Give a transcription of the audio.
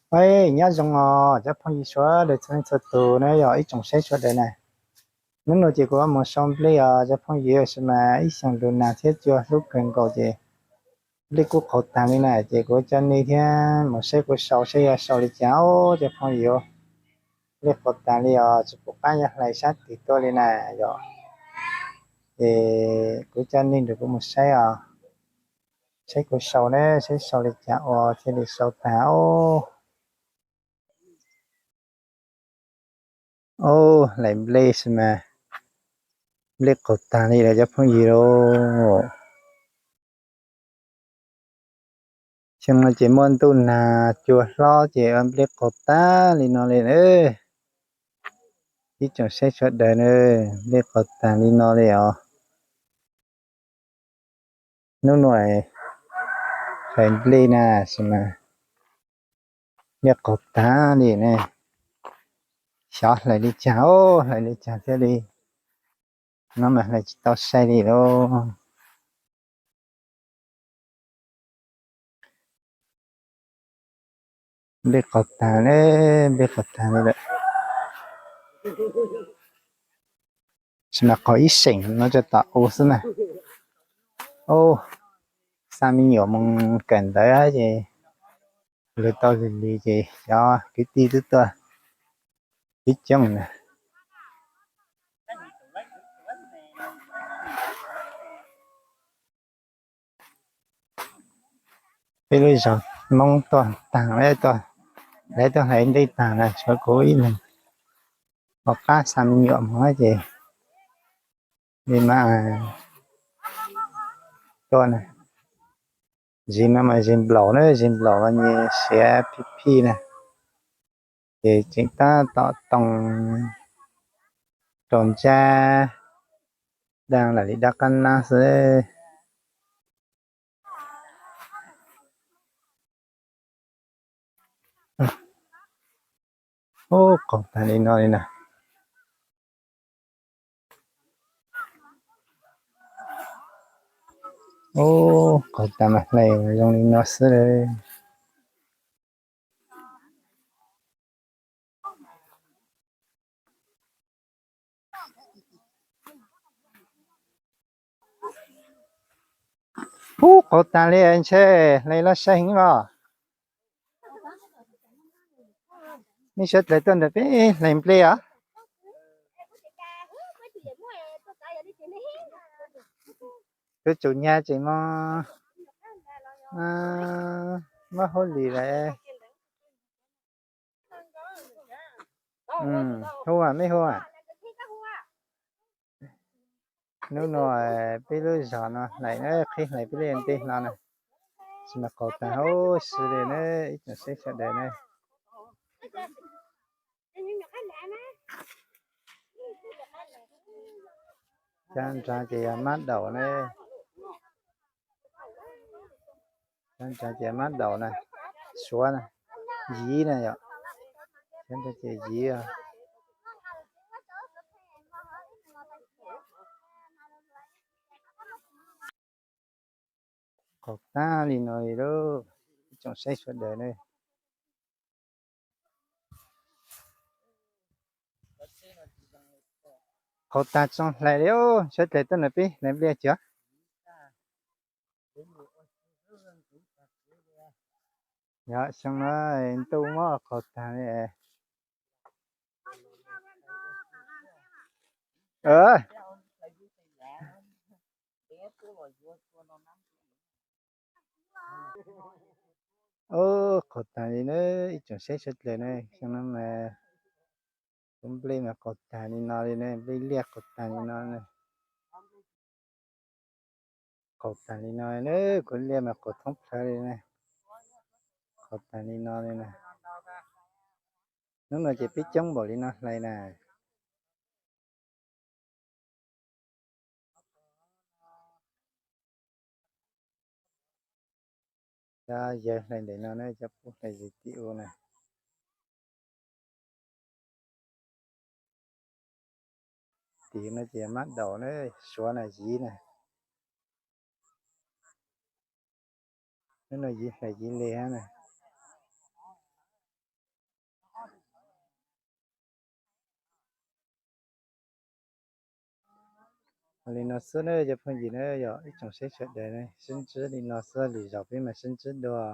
Ua, nyob zoo os cov phooj ywg sawv daws txhua leej txhua tus na, yog ib tsoom saib sawv daws na. Hnub no ces kuv mus sau nplej os cov phooj ywg, tab sis mas ib xyoos lus nag thiab cua hlub kawg nkaus ces nplej kuj qhuav tag li na, ces kuv coj nej thiab mus saib kuv sau saib yog sau li cas os cov phooj ywg. Nplej qhuav tag li os, tsis pom qab yuav hlais sab twg tuaj li na yom. Ces kuv coj nej nrog kuv mus saib os, saib kuv sau na, saib sau li cas uas thiaj li sau tag os. Os, hlais nplej tab sis mas nplej qhuav tag li lawm cov phooj ywg lauj. Xyoo no ces muaj ntuj nag cua hlob ces nplej qhuav tag li no li na. Ib tsoom saib sawv daws na, nplej qhuav tag li no li os. Hnub no hlais nplej na, tab sis mas nplej qhuav tag li ne. Xyov hlais li cas os, hlais li cas thiaj li, no mas hlais tsis tau sai li lauj. Nplej qhuav tag ne, nplej qhuav tag li lawm. Tab sis mas qhuav ib seem no tso tom u xwb na. Os, xa me nyuam mus kawm ntawv ces luag tau lig lig ces cov kwv tij twb tuaj ib coob na. Peb lub zos Hmoob tuaj tag, lawv tuaj hlais nplej tag na, tshuav kuv ib leeg pom qab xa me nyuam mus ces li mas tuaj na. Zis no mas zis nplaum na, zis nplaum mas nyias siav phij phij na. Ces tseem tab tom toog rau ntsab daj lam li dab qab nab xwb. Ub, qhuav tag li no li na. Ub, qhuav tag mas hlais zoo li no xwb lauj. Ub, qhuav tag li ntshe, hlais loj saib heev os. Nej sawv daws tuaj ntawm peb hlais nplej os. Tus tswv nyab tseem muab hauj lwm lawm. Hu, mej hu. Hnub no peb lub zos no hlais, qhib hlais peb li tej no na, tsis mas qhuav tag huv si li na, ib tsoom saib sawv daws na. Cov nrag ces yog mab daum na. Cov nrag ces mab daum na, suav na, yiv na yom. Cov nrag ces yiv. Qhuav tag li no li lauj, ib tsoom saib sawv daws na. Qhuav tag tsoom hlais li os, sawv daws tuaj ntawm peb hlais nplej tso. Yog xyoo no ntuj muab qhuav tag li. Ub, qhuav tag li na, ib tsoom saib sawv daws na, xyoo no mas kuv nplej mas qhuav tag li no li na, nplej liaj qhuav tag li no na. Qhuav tag li no na, kuv liaj mas qhuav thoob plawg li na. Qhuav tag li no li na. Hnub no ces peb coob npaum li no hlais na. Cov yawg hlais ntawm no na, cov pub hlais zis tim u na. Tim no ces mab daum na, suav na, yiv na. Hnub no yiv hlais yiv li hab na. Li no xwb na cov phooj ywg na, yog ib tsoom saib sawv daws na, sib ntsib li no xwb, lwm zaus peb mam sib ntsib dua.